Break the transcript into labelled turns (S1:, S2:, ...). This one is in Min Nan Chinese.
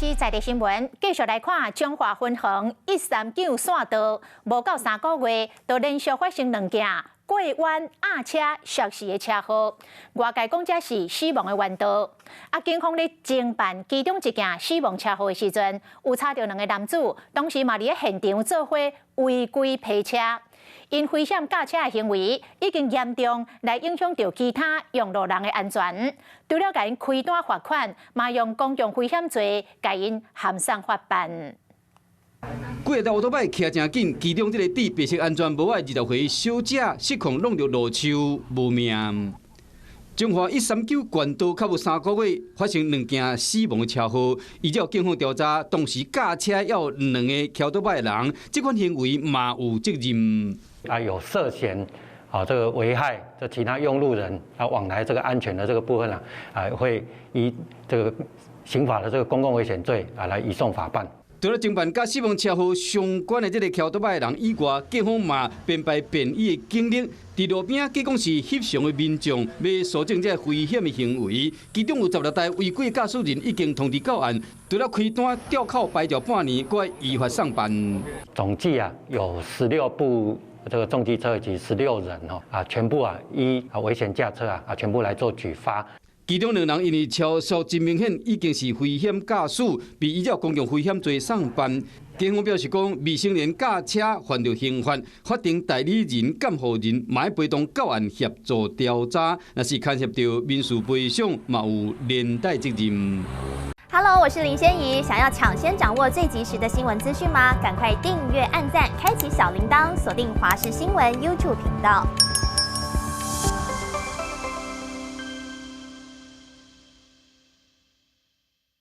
S1: 視在地新聞，繼續來看彰化分行139線道，無夠3個月，就連續發生兩件過彎壓車肇事的車禍。外界講這是死亡的彎道。啊，警方咧偵辦其中一件死亡車禍的時陣，有查著兩个男子，當時嘛佇咧現場做伙違規泊車，𪜶危險駕車的行為已經嚴重來影響著其他用路人的安全。除了共𪜶開單罰款，嘛用公共危險罪共𪜶函送法辦。
S2: 幾个歐多擺騎誠緊，其中這个戴白色安全帽的26歲小姐失控挵著路樹無命。彰化139縣道較無3個月發生兩件死亡的車禍，依照警方調查，當時駕車猶有兩个騎歐多擺的人，這款行為嘛有責任。
S3: 啊，有涉嫌啊這個危害這其他用路人啊往來這個安全的這個部分啊，啊會依這個刑法的這個公共危險罪啊來移送法辦。
S2: 除了偵辦佮死亡車禍相關的這个騎歐多擺的人以外，警方嘛編排便衣的警力，佇路邊計講是翕相的民眾，欲搜證這个危險的行為。其中有16台違規駕駛人已經通知到案，除了開單吊扣牌照半年，閣依法送辦。
S3: 總計啊有16部這個重機車以及16人哦啊，全部啊依啊危險駕車啊啊全部來做舉發。
S2: 其中兩人因為超速真明顯，已經是危險駕駛，被依照公共危險罪送辦。警方表示講，未成年駕車犯著刑法，法定代理人、監護人嘛愛陪同到案協助調查，若是牽涉著民事賠償，嘛有連帶責任。
S4: Hello，我是林仙怡，想要搶先掌握最及時的新聞資訊嗎？趕快訂閱、按讚、開啟小鈴鐺，鎖定華視新聞 YouTube 頻道。